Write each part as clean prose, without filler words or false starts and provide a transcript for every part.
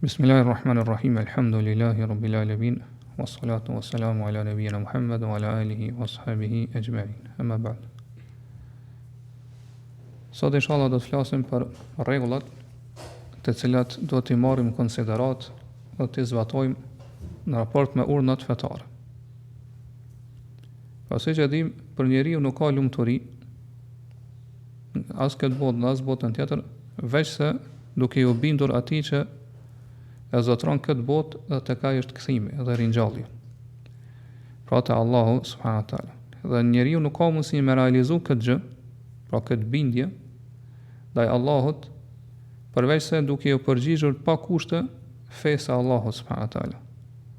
Bismillahir Rahmanir Rahim. Elhamdulillahi Rabbil Alamin. Wassalatu wassalamu ala nabiyyina Muhammad wa ala alihi wa ashabihi ajma'in. Amma ba'd. Sot inshallah do të flasim për rregullat të cilat do t'i marrim në konsideratë dhe t'i zbatojmë në raport me urdhnat fetare. Pra siç e dimë, për njeriun nuk ka lumturi, as këtë botë dhe as botën tjetër, veçse duke iu bindur atij që e zotëron këtë botë dhe tek ai është kthimi dhe ringjallja. Pra te Allahu subhanahu wa taala. Dhe njeriu nuk ka mundësi me realizu këtë gjë, pra këtë bindje ndaj Allahut, përveçse duke iu përgjigjur pa kushte fesë së Allahut subhanahu wa taala.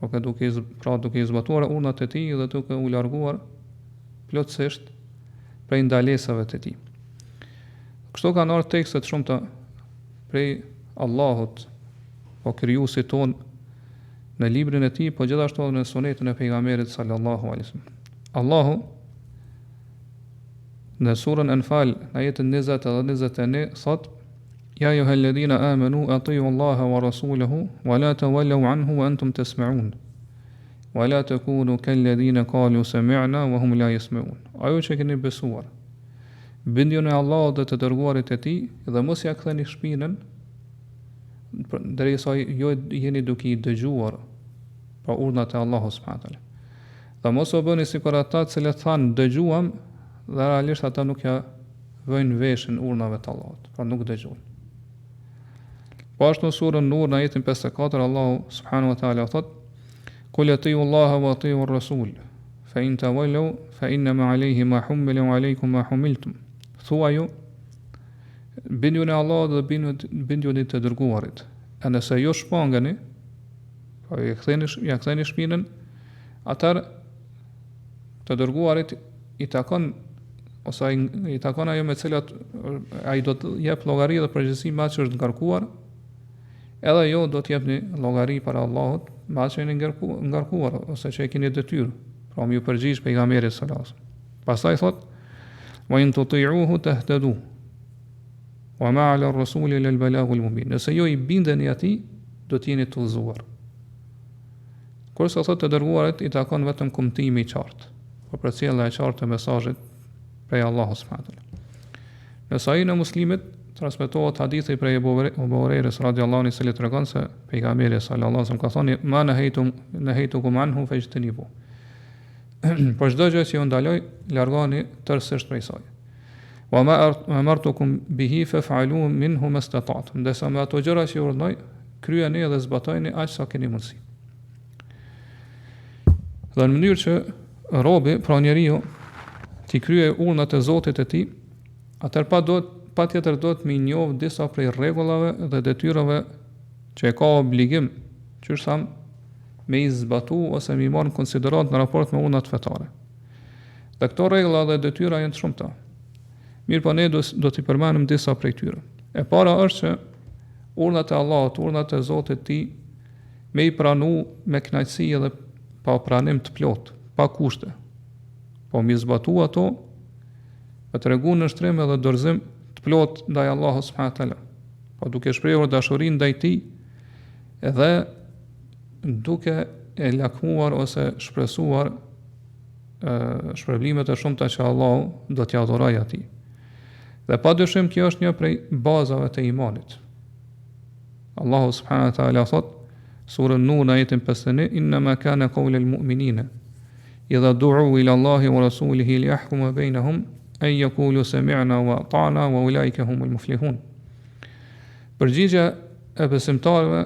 Po duke i pra duke i zbatuar urdhnat e tij dhe duke u larguar plotësisht prej ndalesave të tij. Kështu kanë ardhur tekste të shumta prej Allahut, po krijuesit tonë në librin e tij, po gjithashtu edhe në sunetin e pejgamberit sallallahu alaihi wasallam. Allahu në surën Anfal, në ajetin 20 dhe 21 thotë: Ja ejuhalladhina amanu atiu Allaha wa rasulahu wa la tawallaw anhu wa antum tasma'un. Wa la takunu kalladhina qalu sami'na wa hum la yasma'un. O ju që keni besuar, bindjuni Allahut dhe të dërguarit të tij dhe mos ia ktheni shpinën derisa ju jeni duke i dëgjuar pra urdhnat e Allahut subhanahu teala. Dhe mos u bëni sikur ata të cilët thanë dëgjuam dhe realisht ata nuk ja vëjnë veshin urdhnave të Allahut, pra nuk dëgjojnë. Po ashtu në surën Nur në ajetin 54 Allahu subhanahu wa taala thot Kul atiu Allaha wa atiu Rasul fa in tawallaw fa inna ma alayhi ma humila wa alaykum ma humiltum. Thuaju bindjuni Allahut dhe bindjuni të dërguarit. E nëse ju shmangeni, pra ja ktheni ja ktheni shpinën, atëherë të dërguarit i takon ose ai i takon ajo me cilat ai do të jep llogari dhe përgjegjësi me atë që është ngarkuar, edhe ju do të jepni llogari para Allahut me atë që jeni ngarkuar ose që e keni detyrë, pra me ju përgjigj pejgamberit sallallahu alajhi wasallam. Pastaj thot: "Wa in tuti'uhu tahtadu." Wa ma 'ala ar-rasuli illa al-balagu al-mubin. Nëse ju i bindeni atij, do të jeni të udhëzuar. Kurse thotë të dërguarit i takon vetëm kumtimi i qartë, po përcjellja e qartë e mesazhit prej Allahut subhanahu wa taala. Në Sahihun e Muslimit transmetohet hadithi prej Ebu Hurejrës radiallahu anhu i cili tregon se pejgamberi sallallahu alaihi wasallam ka thënë ma nehejtum nehejtukum anhu fexhtenibu. Për çdo gjë që ju ndaloj, largohuni tërësisht prej saj. Wa ma amartukum bihi faf'alu minhu mastata'tum. Ndërsa me ato gjëra që ju urdhnoj, kryeni dhe zbatojini aq sa keni mundësi. Dhe në mënyrë që robi, pra njeriu, t'i kryejë urdhnat e Zotit të tij, atëherë pa duhet patjetër duhet me njoh disa prej rregullave dhe detyrave që e ka obligim, qysh thamë, me i zbatu ose me i marrë në konsideratë në raport me urdhnat fetare. Dhe këto rregulla dhe detyra janë të shumta. Mirëpo ne do, do t'i përmendim disa prej tyre. E para është që urdhnat e Allahut, urdhnat e Zotit të tij, me i pranu me kënaqësi edhe pa pranim të plotë, pa kushte. Po me i zbatu ato, me tregu nënshtrim edhe dorëzim të plotë ndaj Allahut subhanahu teala. Po duke shprehur dashurinë ndaj tij edhe duke e lakmuar ose shpresuar shpërblimet e shumta që Allahu do t'ia dhurojë atij. Dhe pa dyshim kjo është një prej bazave të imanit. Allahu subhanahu wa taala thot surën Nur në ajetin 51 inna ma kana qawl al mu'minina idha du'u ila Allahi wa rasulihi li yahkuma bainahum an yaqulu sami'na wa ata'na wa ulaika humul muflihun. Përgjigja e besimtarëve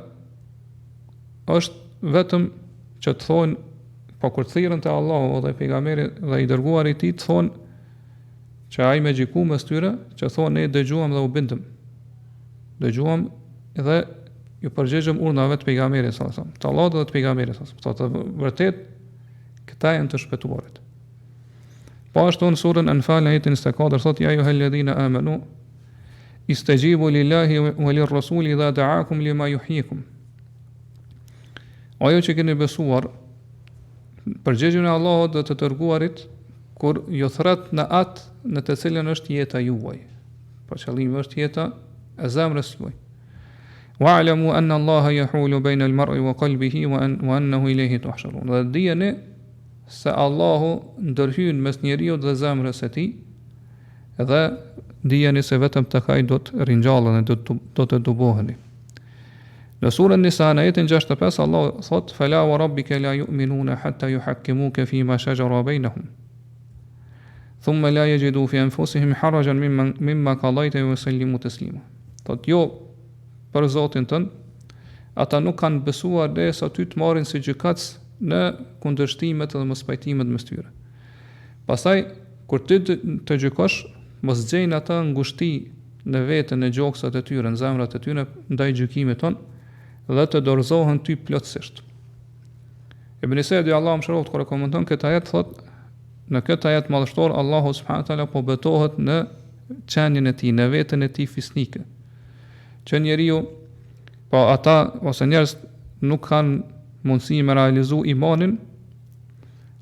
është vetëm që të thonë, po kur të thirren te Allahu dhe pejgamberi dhe i dërguari i tij të thonë që ai me gjyku mes tyre, që thonë ne dëgjuam dhe u bindëm. Dëgjuam dhe ju përgjigjëm urdhnave të pejgamberit sallallahu alajhi wasallam, të Allahut dhe të pejgamberit sallallahu alajhi wasallam. Thotë vërtet këta janë të shpëtuarit. Po ashtu në surën Anfal në ajetin 24 thotë ja ejuhalladhina amanu istajibu lillahi wa lirrasuli idha da'akum lima yuhyikum. O ju që keni besuar, përgjigjuni Allahut dhe të dërguarit kur ju thret në atë në të cilën është jeta juaj. Po qëllimi është jeta e zemrës juaj. Wa'lamu anna Allaha yahulu bayna al-mar'i wa qalbihi wa an wa annahu ilayhi tuhsharun. Dhe dijeni se Allahu ndërhyn mes njeriut dhe zemrës së tij dhe dijeni se vetëm tek ai do të ringjalleni, do të do të tuboheni. Në surën Nisa në ajetin 65 Allahu thotë fela wa rabbika la yu'minuna hatta yuhakkimuka fi ma shajara bainahum. Thumma la yajidu fi anfusihim harajan mimma mimma qadayta wa yusallimu taslima. Thotë jo për Zotin tënd, ata nuk kanë besuar derisa ty të marrin si gjykatës në kundërshtimet dhe mospajtimet mes tyre. Pastaj kur ti të gjykosh, mos gjejnë ata ngushti në vete, në gjoksat e tyre, në zemrat e tyre ndaj gjykimit tënd dhe të dorëzohen ty plotësisht. Ibn Sa'di Allahu e mëshiroftë kur e komenton këtë ajet thotë në këtë ajet madhështor Allahu subhanahu teala po betohet në qenien e tij, në veten e tij fisnike. Që njeriu, po ata ose njerëz nuk kanë mundësi me realizu imanin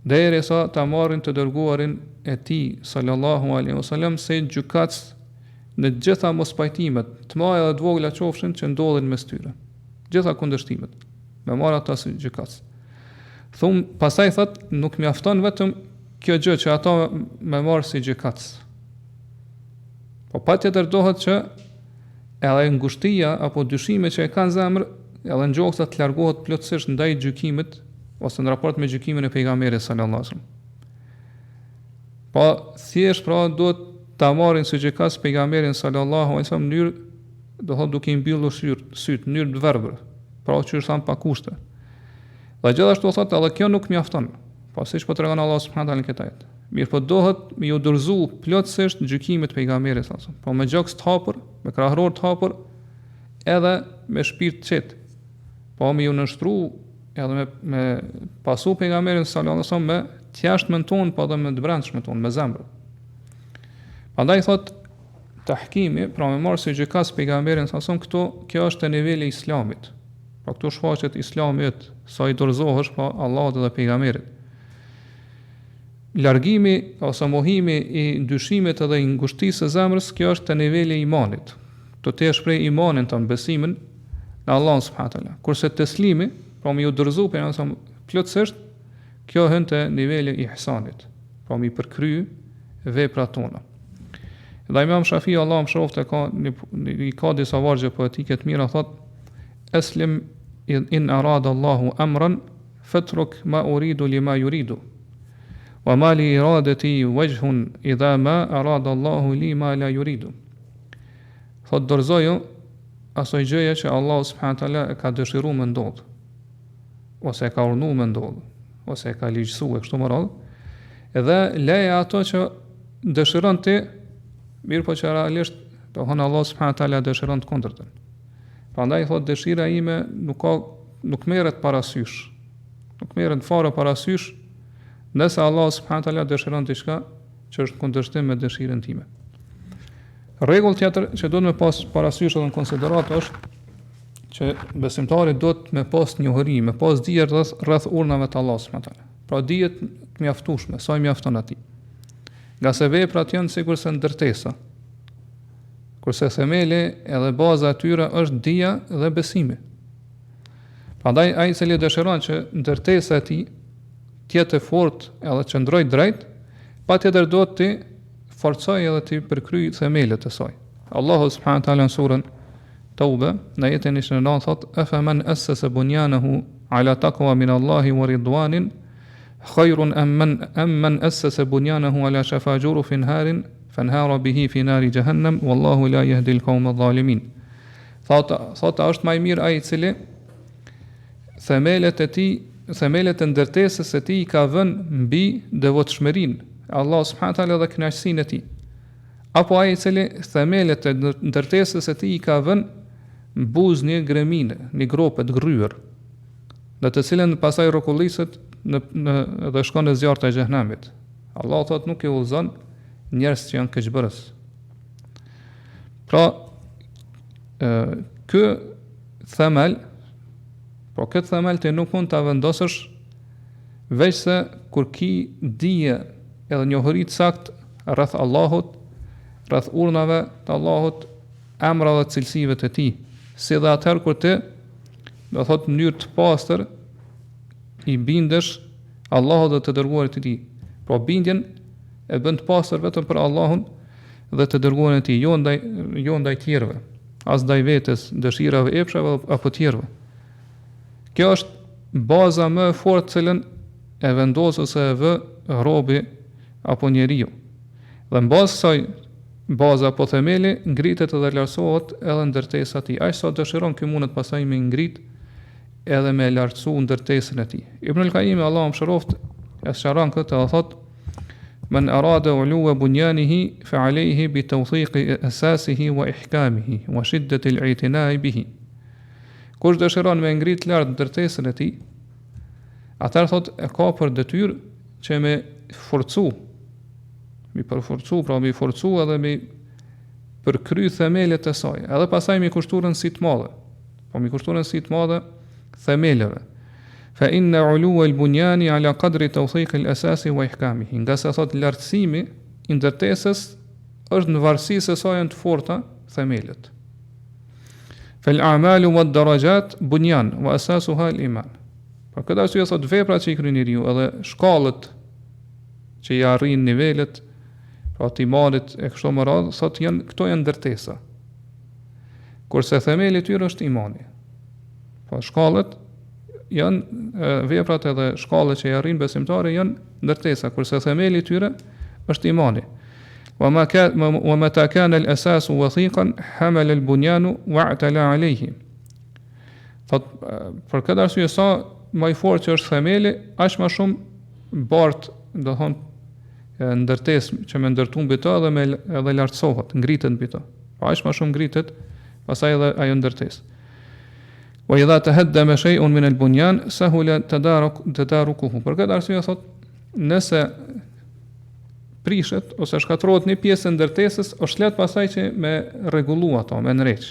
derisa ta marrin të dërguarin e tij sallallahu alaihi wasallam si gjykatës në të gjitha mospajtimet, të mëdha dhe të vogla qofshin që ndodhin mes tyre. Gjitha kundërshtimet, me marrë ata si gjykatës. Thum, pastaj thot, nuk mjafton vetëm kjo gjë që ata me marrë si gjykatës. Po patjetër dohet që edhe ngushtia apo dyshimi që e kanë zemër, edhe në gjoksa të largohet plotësisht ndaj gjykimit ose në raport me gjykimin e pejgamberit sallallahu alajhi wasallam. Po thjesht pra duhet ta marrin si gjykatës pejgamberin sallallahu alajhi wasallam në mënyrë do thotë duke i mbyllur sytë, sytë në mënyrë të verbër. Pra që është thanë pa kushte. Dhe gjithashtu thotë edhe kjo nuk mjafton. Po siç po tregon Allahu subhanahu wa taala në këtë ajet. Mirëpo dohet me ju dorëzu plotësisht gjykimit të pejgamberit sallallahu alajhi wasallam. Po me gjoks të hapur, me krahror të hapur, edhe me shpirt të qetë. Po me ju nënshtru edhe me me pasu pejgamberin sallallahu alajhi wasallam me të jashtmen tonë, po edhe me të brendshmen tonë, me zemër. Prandaj thot tahkimi, pra me marrë si gjykatës pejgamberin sallallahu alajhi wasallam, këto kjo është te niveli i islamit. Pra këtu shfaqet islami yt, sa i dorëzohesh pra Allahut dhe pejgamberit. Largimi ose mohimi i dyshimit edhe i ngushtisë së zemrës, kjo është te niveli i imanit. Këtu ti e shpreh imanin tënd, besimin në Allahun subhanahu teala. Kurse teslimi, pra me ju dorëzu pejgamberit sa plotësisht, kjo hyn te niveli i ihsanit, pra me i përkry veprat tona. Dhe Imam Shafiu Allahu e mëshiroftë ka një, i ka disa vargje poetike të mira thot Eslim in arada Allahu amran Fetruk ma uridu lima yuridu. Wa ma li iradati wajhun idha ma arada Allahu li ma la yuridu. Thot dorëzoju asaj gjëje që Allahu subhanahu wa taala e ka dëshiruar me ndodh ose e ka urdhnu me ndodh ose e ka ligjësu e kështu me radhë edhe leje ato që dëshiron ti mirëpo që realisht do thonë Allah subhanahu wa taala dëshiron të kundërtën prandaj thot dëshira ime nuk ka nuk merret parasysh. Nuk merret fare parasysh nëse Allah subhanahu taala dëshiron diçka që është në kundërshtim me dëshirën time. Rregull tjetër që duhet me pas parasysh edhe në konsideratë është që besimtari duhet me pas njohuri, me pas dije rreth rreth urnave të Allahut subhanahu taala. Pra dije të mjaftueshme, sa i mjafton atij. Ngase veprat janë sikurse ndërtesa. Kurse themeli edhe baza e tyre është dija dhe besimi. Prandaj ai i cili dëshiron që ndërtesa e tij të jetë e fortë edhe të qëndrojë drejt, patjetër duhet t'i forcojë edhe t'i përkryjë themelet e saj. Allahu subhanahu wa taala në surën Taube, në ajetin 109 thotë: "Efe men assasa bunyanahu ala taqwa min Allahi wa ridwanin khayrun am man am man assasa bunyanahu ala shafa jurufin harin fanhara bihi fi nari jahannam wallahu la yahdi al-qawma adh-dhalimin." Thotë, thotë a është më i mirë ai i cili themelet e tij, themelet e ndërtesës së tij i ka vënë mbi devotshmërinë e Allahut subhanahu teala dhe kënaqësinë e tij. Apo ai i cili themelet e ndërtesës së tij i ka vënë buzë një gremine, një grope të gërryer, në të cilën pastaj rrokulliset në në dhe shkon në zjarrt e xhehenemit. Allahu thotë nuk i udhëzon njerëz që janë keqbërës. Pra, ky themel, po këtë themel ti nuk mund ta vendosësh veçse kur ki dije edhe njohuri të saktë rreth Allahut, rreth urnave të Allahut, emrave dhe cilësive të tij. Si dhe atëherë kur ti, do thotë në mënyrë të pastër, i bindesh Allahut dhe të dërguarit të tij. Pra bindjen e bën të pastër vetëm për Allahun dhe të dërguarin e tij, jo ndaj jo ndaj tjerëve, as ndaj vetes, dëshirave, epsheve apo tjerëve. Kjo është baza më e fortë të cilën e vendos ose e vë robi apo njeriu. Dhe në bazë kësaj baze apo themeli ngritet edhe lartësohet edhe ndërtesa e tij. Aq sa dëshiron ky mundet pastaj me ngrit edhe me lartësu ndërtesën e tij. Ibn al-Qayyim Allahu e mëshiroftë e sqaron këtë dhe thotë Men arada uluwa bunyanihi fa alayhi bi tawthiqi asasihi wa ihkamihi wa shiddati al-i'tina'i bihi. Kush dëshiron me ngrit lart ndërtesën e tij, atëherë thotë e ka për detyrë që me forcu, mi përforcu, pra mi forcu edhe mi përkry themelet e saj, edhe pastaj mi kushtu rëndësi të madhe. Po mi kushtu rëndësi të madhe themeleve. Fa inna ulu al bunyani ala qadri tawthiq al asasi wa ihkamihi. Ngase thot lartësimi i ndërtesës është në varësi se sa janë të forta themelet. Fal a'malu wad darajat bunyan wa asasuha al iman. Për këtë arsye thot veprat që i kryen njeriu edhe shkallët që i arrin nivelet, pra të imanit e kështu me radhë, thot janë këto janë ndërtesa. Kurse themeli i tyre është imani. Po shkallët janë veprat edhe shkallët që i arrin besimtari janë ndërtesa, kurse themeli i tyre është imani. Wa ma ka wa mata kana al-asas wathiqan hamala al-bunyan wa i'tala alayhi. Thot për këtë arsye sa më i fortë që është themeli, aq më shumë bart, do thon ndërtesë që me ndërtu mbi të edhe me edhe lartësohet, ngritet mbi të. Po aq më shumë ngritet, pastaj edhe ajo ndërtesë. Wa idha tahaddama shay'un min al-bunyan sahula tadaruk tadarukuhu. Për këtë arsye thot, nëse prishet ose shkatërrohet një pjesë e ndërtesës, është lehtë pastaj që me rregullu ato, me ndreq,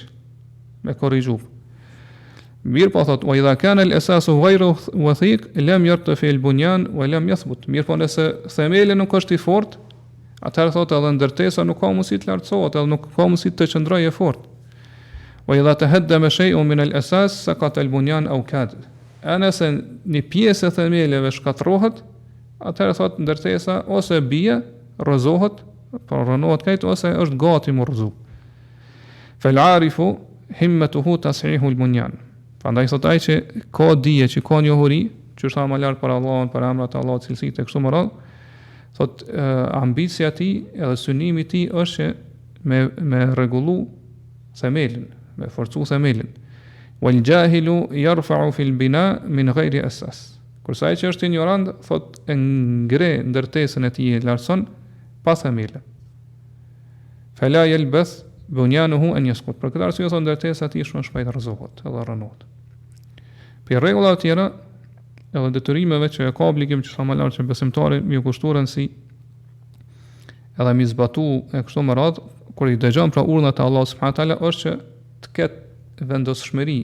me korrigju. Mirëpo thot, wa idha kana al-asasu ghayru wathiq lam yartafi al-bunyan wa lam yathbut. Mirëpo nëse themeli nuk është i fortë, Atëherë thotë edhe ndërtesa nuk ka mundësi të lartësohet, edhe nuk ka mundësi të qëndrojë e fortë. Wa idha tahaddama shay'un min al-asas saqata al-bunyan aw kad. E nëse një pjesë e themeleve shkatërrohet, atëherë thotë ndërtesa ose bie, rrëzohet, po rrënohet krejt ose është gati mu rrëzu. Fal arifu himmatuhu tashihu al-bunyan. Prandaj thotë ai që ka dije, që ka njohuri, që është më lart për Allahun, për emrat e Allahut, cilësitë e kështu me radhë, Thot ambicia e tij edhe synimi i tij është që me me rregullu themelin, me forcu themelin. Wal jahilu yarfa'u fil bina min ghairi asas. Kurse ai që është injorant, thot e ngre ndërtesën e tij e lartëson pa themele. Fela yelbath bunyanuhu an yasqut. Për këtë arsye thot ndërtesa e tij shumë shpejt rrëzohet edhe rrënohet. Prej rregullave tjera, edhe detyrimeve që e ka obligim që thamë më lart që besimtari me ju kushtu rëndësi edhe mi zbatu e kështu me radhë, kur i dëgjon pra urdhnat e Allahut subhanahu teala është që të ketë vendosshmëri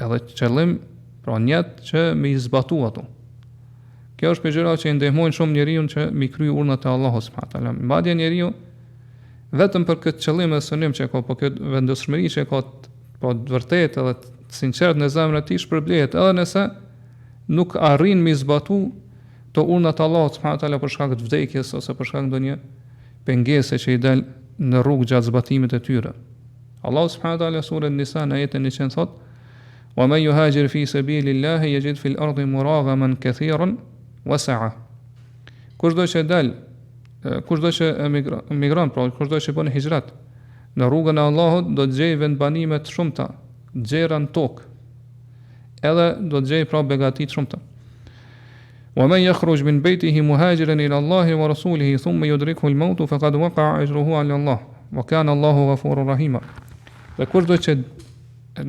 edhe qëllim, pra nijet që me i zbatu ato. Kjo është prej gjërave që i ndihmojnë shumë njeriun që mi kry urdhnat e Allahut subhanahu teala. Madje njeriu vetëm për këtë qëllim dhe synim që ka, po këtë vendosshmëri që ka po të vërtetë edhe të sinqertë në zemrën e tij shpërblehet edhe nëse nuk arrin mi zbatu të urdhnat e Allahut subhanahu teala për shkak të vdekjes ose për shkak ndonjë pengese që i del në rrugë gjatë zbatimit të tyre. Allahu subhanahu teala sura Nisa në ajetin 100 thot: "Wa man yuhajir fi sabilillahi yajid fil ardi muragaman kathiran wa sa'a." Kushdo që del, kushdo që emigron, pra kushdo që bën hixhret në rrugën e Allahut do të gjejë vendbanime të shumta, të gjera në tokë. Edhe do të gjejë pra begati të shumta. Wa man yakhruj min baytihi muhajiran ila Allahi wa rasulihi thumma yudrikhu al-maut faqad waqa'a ajruhu 'ala Allah wa kana Allahu ghafurur rahima. Dhe kushdo që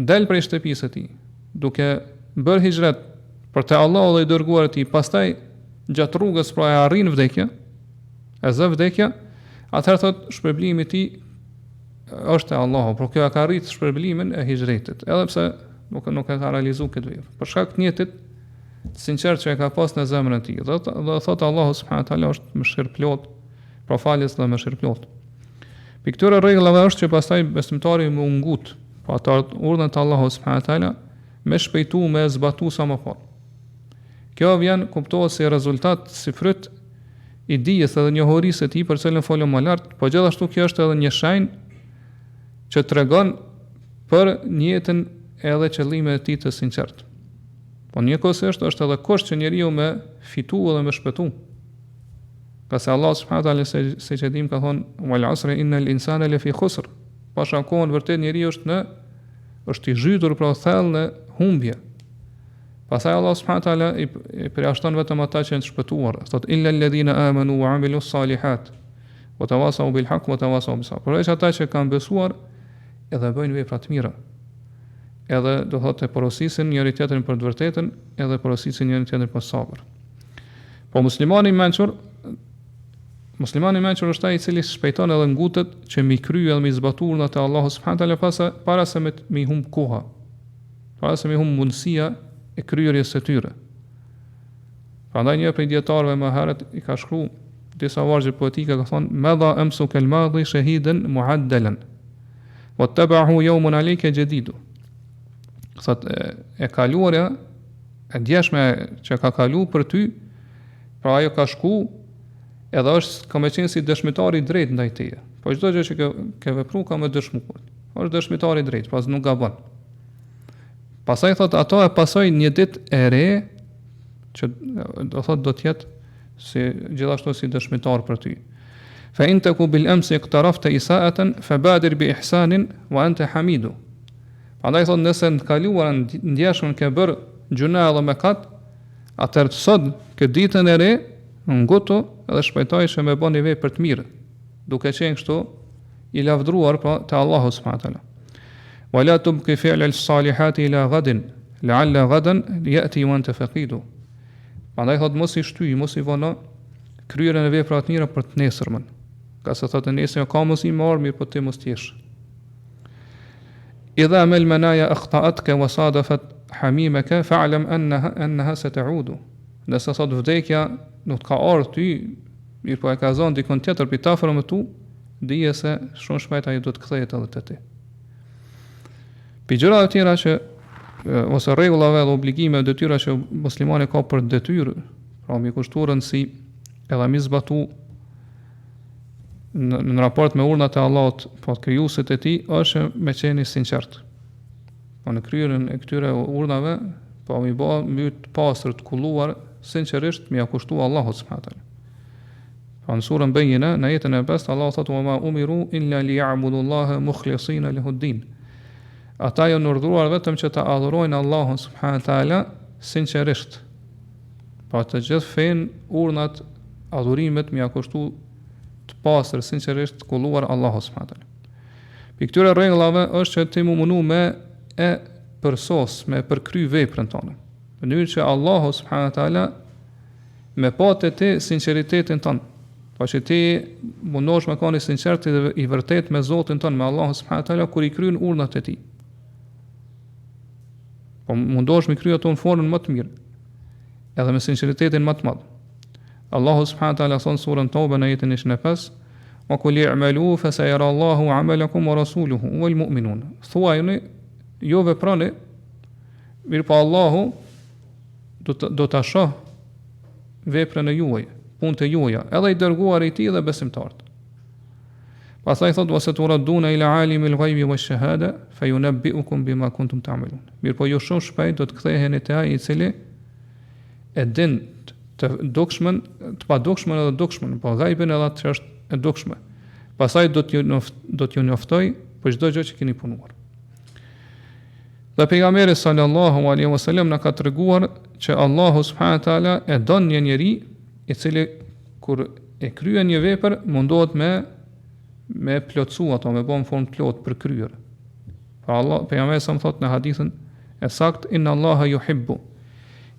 del prej shtëpisë së tij, duke bërë hixhret për te Allahu dhe i dërguari i tij, pastaj gjatë rrugës pra e arrin vdekja, e zë vdekja, atëherë thot shpërblimi i tij është te Allahu, por kjo e ka arrit shpërblimin e hixhretit, edhe pse nuk nuk e ka realizuar këtë vepër. Për shkak të nijetit të sinqertë që e ka pas në zemrën e tij, dhe dhe thot Allahu subhanahu teala është mëshirëplot, pra falës dhe mëshirëplot. Prej këtyre rregullave është që pastaj besimtari me u ngut. Po ato urdhna të Allahut subhanahu wa taala me shpejtu me zbatu sa më parë. Kjo vjen kuptohet si rezultat, si fryt i dijes edhe njohurisë së tij për cilën folëm më lart, po gjithashtu kjo është edhe një shenjë që tregon për nijetin edhe qëllimin e tij të sinqertë. Po njëkohësisht është edhe kusht që njeriu me fitu edhe me shpëtu. Ngase Allah subhanahu wa taala se siç e dimë ka thonë wal asri innal insana lafi khusr. Pasha kohën vërtet njeriu është në është i zhytur pra thellë në humbje. Pastaj Allah subhanahu wa taala i, i përjashton vetëm ata që janë të shpëtuar. Thot illa alladhina amanu wa amilu salihat wa tawasaw bil haqq wa tawasaw bis sabr. Përveç ata që kanë besuar edhe bëjnë vepra të mira. Edhe do thotë porosisin njëri tjetrin për të vërtetën, edhe porosisin njëri tjetrin për sabër. Po muslimani i mençur, muslimani i mençur është ai i cili shpejton edhe ngutet që mi kry edhe mi zbatu urdhnat e Allahut subhanahu teala pasa para se me mi humb koha. Para se mi humb mundësia e kryerjes së tyre. Prandaj një prej dietarëve më herët i ka shkru disa vargje poetike ka thonë Medha emsu kel madhi shahiden muaddelan wa tabahu yawmun alayka jadidu. Thot e, e kaluarja e djeshme që ka kalu për ty, pra ajo ka shku, edhe është ka me qenë si dëshmitar i drejtë ndaj teje. Po çdo gjë që ke, ke vepru ka me dëshmu. Është dëshmitar i drejtë, pra nuk gabon. Pastaj thot ato e pasoi një ditë e re që do thot do të jetë si gjithashtu si dëshmitar për ty. Fa in taku bil amsi iqtarafta isa'atan fa badir bi ihsanin wa anta hamidu. Prandaj thotë nëse në të kaluarën në djeshmen ke bërë gjynah edhe mëkat, atëherë sot këtë ditën e re ngutu edhe shpejtoj që me bë një vepër të mirë, duke qenë kështu i lavdruar pra te Allahu subhanahu wa taala. Wa la tubqi fi'l al-salihati ila ghadin, la'alla ghadan ya'ti wa anta faqidu. Prandaj thotë mos i shtyj, mos i vono kryerjen e veprave të mira për të nesërmen. Ngase thotë nesër ka mundësi me ardhë, mirëpo ti mos të jesh. Idha mel menaja akhta'atke wa sadafat hamimeke fa'lam annaha annaha sata'udu. Nëse thot vdekja nuk të ka ardhur ty, mirëpo e ka zonë dikon tjetër prej të afërmve tu, dije se shumë shpejt ajo do të kthehet edhe te ti. Prej gjërave tjera që ose rregullave dhe obligimeve detyra që muslimani ka për detyrë, pra mi kushtu rëndësi edhe mi zbatu në, në raport me urdhnat e Allahut, po të krijuesit e tij, është me qenë i sinqert. Po në kryerjen e këtyre urdhnave, po mi bë me të pastër të kulluar sinqerisht me ja kushtu Allahut subhanahu teala. Po në surën Bejine, në ajetin e 5, Allahu thotë: "Wa ma umiru illa liya'budu Allaha mukhlisina lahu ad-din." Ata janë urdhëruar vetëm që ta adhurojnë Allahun subhanahu teala sinqerisht. Pra të gjithë fenë, urdhnat, adhurimet me ja kushtu të pastër, sinqerisht të kulluar Allahut subhanahu teala. Prej këtyre rregullave është që ti mu mundu me e përsos, me përkry veprën tonë. Në mënyrë që Allahu subhanahu teala me pa te ti sinqeritetin tënd. Po që ti mundohesh me qenë i sinqertë dhe i vërtet me Zotin tënd, me Allahun subhanahu teala kur i kryen urdhnat e tij. Po mundohesh me kry ato në formën më të mirë. Edhe me sinqeritetin më të madh. Allahu subhanahu wa taala thon surën Tobe në ajetin 105, "Wa kul i'malu fa sayara Allahu 'amalakum wa rasuluhu wal mu'minun." Thuajuni, ju veproni, mirëpo Allahu do të do ta shoh veprën e juaj, punët e juaja, edhe i dërguari i tij dhe besimtarët. Pastaj thotë wa saturadduna ila alimil ghaibi wash shahada fayunabbiukum bima kuntum ta'malun. Mirëpo ju shumë shpejt do të ktheheni te ai i cili e din të dukshmen, të padukshmen edhe dukshmen, po gajbin edhe atë që është e dukshme. Pastaj do t'ju do t'ju njoftoj për çdo gjë që keni punuar. Dhe pejgamberi sallallahu alaihi wasallam na ka treguar që Allahu subhanahu wa taala e don një njeri i cili kur e kryen një vepër mundohet me me plotësu ato, me bën formë të plotë përkryer. Pra Allah, pejgamberi sa thot në hadithin e saktë inna Allaha yuhibbu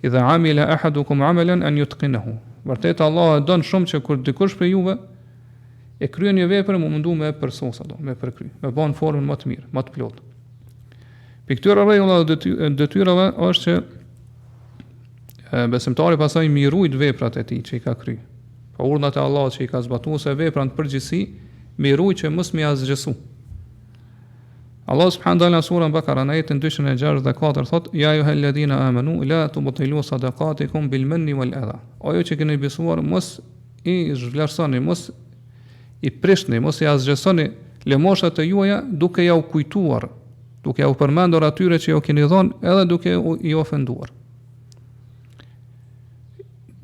idha amila ahadukum amalan an yutqinahu. Vërtet Allah e don shumë që kur dikush prej juve e kryen një vepër, mu mundu me përsos ato, me përkry, me bën formën më të mirë, më të plotë. Prej këtyre rregullave dhe detyrave është që besimtari pastaj mi rujt veprat e tij që i ka kry. Po urdhnat e Allahut që i ka zbatuar ose veprat në përgjithësi, mi rujt që mos mi asgjësu. Allah subhanahu wa taala në surën Bakara në ajetin 264 thotë: Ja ejuhalladhina amanu la tubtilu sadaqatikum bil manni wal adha. O ju që keni besuar, mos i zhvlerësoni, mos i prishni, mos i asgjësoni lëmoshat e juaja duke ja u kujtuar, duke ja u përmendur atyre që ju keni dhënë edhe duke u, i ofenduar.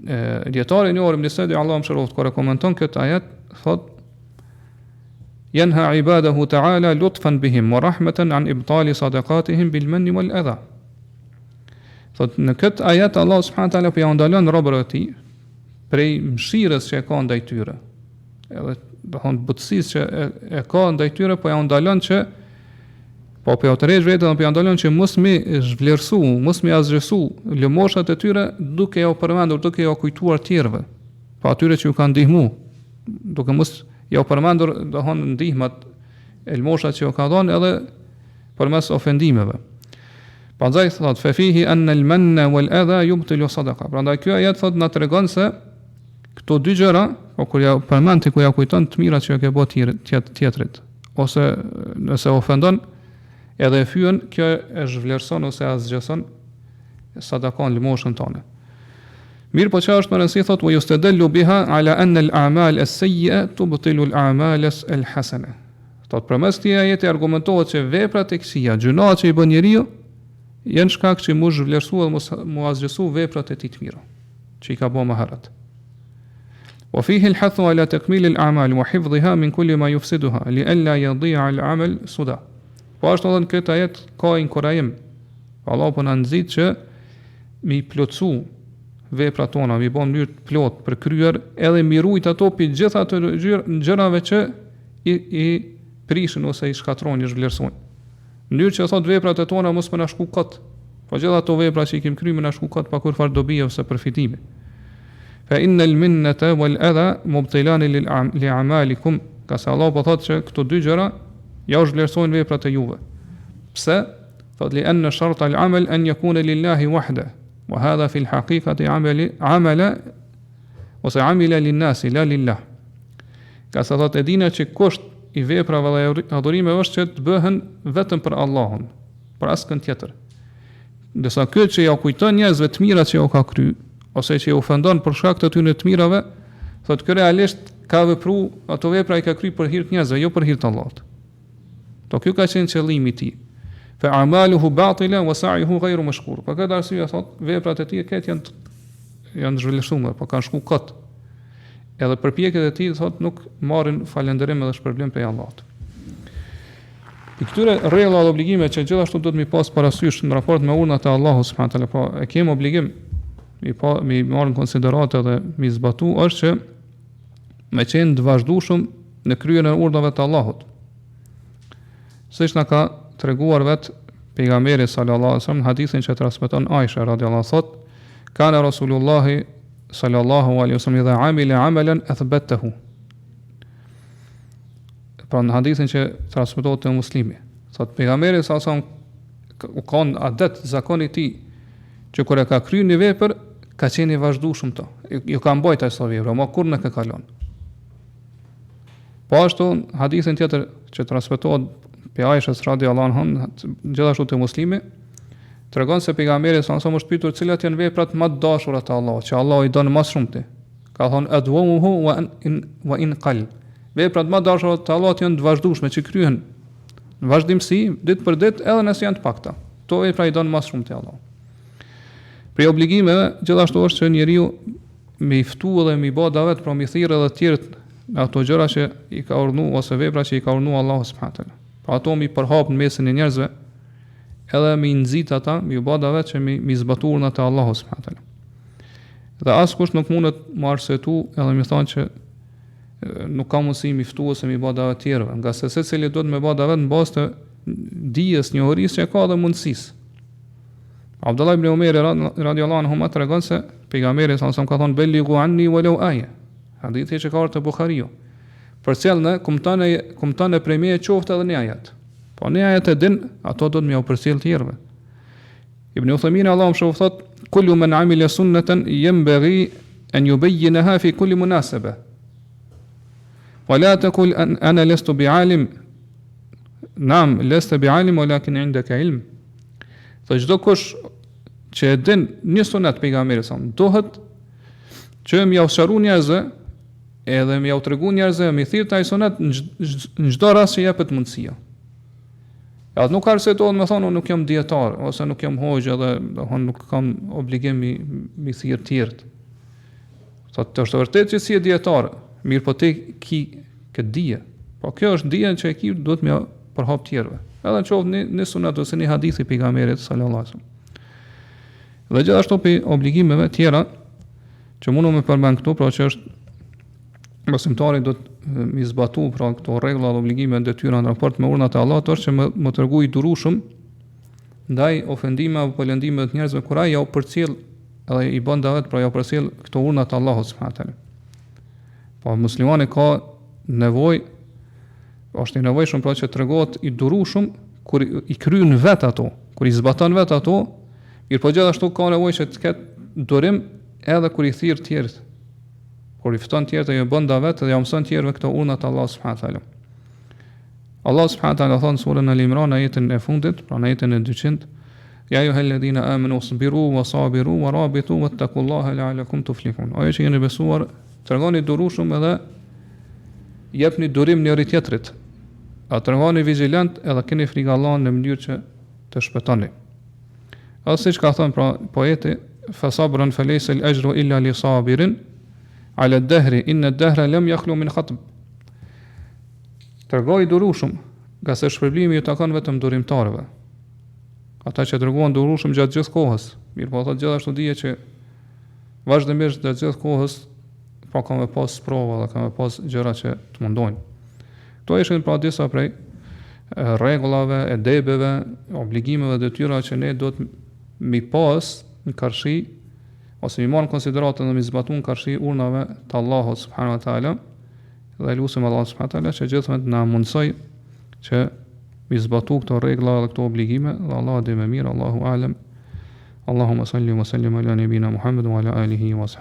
Dijetari i njohur Ibn Sadi Allahu e mëshiroftë kur e komenton këtë ajet, thotë Yanha ibadahu ta'ala lutfan bihim wa rahmatan an ibtali sadaqatihim bil manni wal adha. Thot në këtë ajet Allah subhanahu taala po ja ndalon robërve të tij prej mëshirës që e ka ndaj tyre. Edhe do thon butësisë që e, e ka ndaj tyre po ja ndalon që po po ja tërheq veten dhe po ja ndalon që mos mi zhvlerësu, mos mi asgjësu lëmoshat e tyre duke ja u përmendur, duke ja u kujtuar tjerëve, po atyre që ju kanë ndihmu, duke mos ja u përmendur, do thon ndihmat e lëmoshat që ju ka dhënë edhe përmes ofendimeve. Prandaj thot fe fihi an al manna wal adha yubtilu sadaqa. Prandaj ky ajet thot na tregon se këto dy gjëra, po kur ja përmend ti kur ja kujton të mirat që ja ke bë tjetrit, tjetrit, ose nëse ofendon edhe e fyen, kjo e zhvlerëson ose asgjëson sadakon lëmoshën tonë. Mirëpo çka është me rëndësi thot wa yustadallu biha ala anna al a'mal as-sayyi'a tubtilu al a'mal al-hasana. Thot përmes këtij ajeti argumentohet se veprat e këqija, gjynahet që i bën njeriu, janë shkak që mu zhvlerësu dhe mos mu asgjësu veprat e tij të mira, që i ka bërë më herët. Wa fihi al-hathu ala takmil al-a'mal wa hifdhiha min kulli ma yufsiduha li alla yadi'a al-amal suda. Po ashtu edhe në këtë ajet ka inkurajim. Allahu po na nxit që mi plotësu veprat tona, mi bë në mënyrë të plotë të përkryer, edhe mi rujt ato prej gjitha ato gjërave që i, i prishin ose i shkatërrojnë, i zhvlerësojnë. Në mënyrë që thot veprat e tona mos me na shku kot. Po gjitha ato vepra që i kemi kryer me na shku kot pa kurrfarë dobie ose përfitimi. Fa inna al minnata wal adha mubtilan li a'malikum. Ngase Allah po thotë që këto dy gjëra ja u zhvlerësojnë veprat e juve. Pse? Thot li anna shart al amal an yakuna lillahi wahda. Wa hadha fi al haqiqati amali amala ose amila lin nasi la lillah. Ngase thot e dina që kusht i veprave dhe adhurimeve është që të bëhen vetëm për Allahun, për askënd tjetër. Ndërsa ky që ja kujton njerëzve të mirat që ja ka kry, ose që i ofendon për shkak të atyre të mirave, thotë ky realisht ka vepru, ato vepra i ka kry për hir të njerëzve, jo për hir të Allahut. Po ky ka qenë qëllimi i tij. Fa a'maluhu batila wa sa'yuhu ghayru mashkur. Për këtë arsye thot, veprat e tij këtë janë janë zhvlerësuar, po kanë shku kot. Edhe përpjekjet e tij thot nuk marrin falënderim edhe shpërblim prej Allahut. I këtyre rregulla dhe obligime që gjithashtu duhet mi pas parasysh në raport me urdhnat e Allahut subhanahu teala, po e kemi obligim mi pa mi marrë në konsideratë edhe mi zbatu është që me qenë të vazhdueshëm në kryerjen e urdhrave të Allahut. Siç na ka treguar vet pejgamberi sallallahu alaihi wasallam në hadithin që transmeton Aisha radhiyallahu thot, kana Rasulullahi sallallahu alaihi wasallam idha amila amalan athbatahu. Pra në hadithin që transmetohet te Muslimi, thot pejgamberi sallallahu alaihi wasallam u kanë adet zakon i tij që kur e ka kryer një vepër ka qenë i vazhdueshëm to. Ju ka mbajt asaj vepre, ma kurrë nuk e ka lënë. Po ashtu hadithin tjetër që transmetohet prej Aishës radiallahu anha, gjithashtu te Muslimi, tregon se pejgamberi sallallahu alaihi wasallam është pyetur cilat janë veprat më të dashura te Allahu, që Allahu i don më së shumti. Ka thonë adwamuhu wa in wa in qal. Veprat më të dashura te Allahu janë të vazhdueshme që kryhen në vazhdimësi ditë për ditë edhe nëse janë të pakta. Këto vepra i don më së shumti Allahu. Prej obligimeve gjithashtu është që njeriu me i ftu edhe me i bë davet, pra me i thirrë edhe të tjerët në ato gjëra që i ka urdhnu ose vepra që i ka urdhnu Allahu subhanahu teala. Pra ato me i përhap në mesin e njerëzve, edhe me i nxit ata, me ju bë davet që me i zbatu urdhnat e Allahut subhanahu teala. Dhe askush nuk mundet me arsyetu edhe me thonë që nuk ka mundësi mi ftu ose mi bë davet tjerëve, ngase secili duhet me bë davet në bazë të dijes, njohurisë që ka dhe mundësisë. Abdullah ibn Umeri radiallahu anhu tregon se pejgamberi sallallahu alajhi wasallam ka thonë bellighu anni walau aya. Hadithi që ka ardhur te Buhariu. Përcjellne, kumtone, kumtone prej meje qoftë edhe një ajet. Po një ajet e din, ato do të më përcjell tjerëve. Ibn Uthaymin Allahu e mëshiroftë thot, kullu men amila sunnatan yanbaghi an yubayyinaha fi kulli munasaba. Wa la taqul an ana lastu bi'alim. Nam, leste bi alim, walakin indeke ilm. Dhe çdo kush që e din një sunet pejgamberit sa, duhet që me jau sqaru njerëzve, edhe me jau tregu njerëzve, me i thirr te ai sunet në çdo rast që jepet mundësia. Edhe nuk arsyetohet me thonë, unë nuk jam dijetar, ose nuk jam hoxhë edhe do nuk kam obligim mi, mi thirr tjerët. Thotë, është vërtet që s'je dijetar, mirëpo ti ki këtë dije. Po kjo është dije që e ki, duhet me përhap tjerëve. Edhe në qoftë një, një sunet ose një hadith i pejgamberit sallallahu alaihi wasallam. Dhe gjithashtu prej obligimeve tjera që mundu me përmend këtu, pra që është besimtari do të mi zbatu pra këto rregulla dhe obligime detyra në raport me urdhnat e Allahut është që me, m'u tregu i durueshëm ndaj ofendimeve apo lëndimeve të njerëzve kur ai jau përcjell edhe i bën davet pra jau përcjell këto urdhna të Allahut subhanahu teala. Po muslimani ka nevojë është i nevojshëm pra që tregohet i durueshëm kur i kryen vet ato, kur i zbaton vet ato, mirëpo gjithashtu ka nevojë që të ketë durim edhe kur i thirr tjerët. Kur i fton tjerët e ju bën davet dhe ja mëson tjerëve këto urdhna të Allahut subhanahu teala. Allah subhanahu teala thotë në surën Al Imran ajetin e fundit, pra në ajetin e 200, Ja ejjuhelledhine amenu sbiru wa sabiru wa rabitu wattakullaha la'allakum tuflihun. O ju që keni besuar, tregoni durueshëm edhe jepni durim njëri tjetrit. A tregoni vigjilent edhe keni frikë Allahun në mënyrë që të shpëtoni. Edhe siç ka thënë pra poeti, fa sabran fa laysa al-ajru illa li sabirin ala ad-dahri inna ad-dahra lam yakhlu min khatb. Tregohu i durueshëm, ngase shpërblimi ju takon vetëm durimtarëve. Ata që tregohen durueshëm gjatë gjithë kohës, mirëpo thotë gjithashtu dije që vazhdimisht gjatë gjithë kohës pra ka me pas sprova dhe ka me pas gjëra që të mundojnë. Këto ishin pra disa prej rregullave, edebeve, obligimeve dhe detyrave që ne duhet mi pas në karshi ose mi marrë në konsideratë dhe mi zbatu në karshi urnave të Allahut subhanahu wa taala dhe lusim Allahun subhanahu wa taala që gjithmonë të na mundësoj që mi zbatu këto rregulla dhe këto obligime dhe Allahu e di më mirë Allahu alem Allahumma salli wa sallim ala nabina Muhammed wa ala alihi wa sahbihi.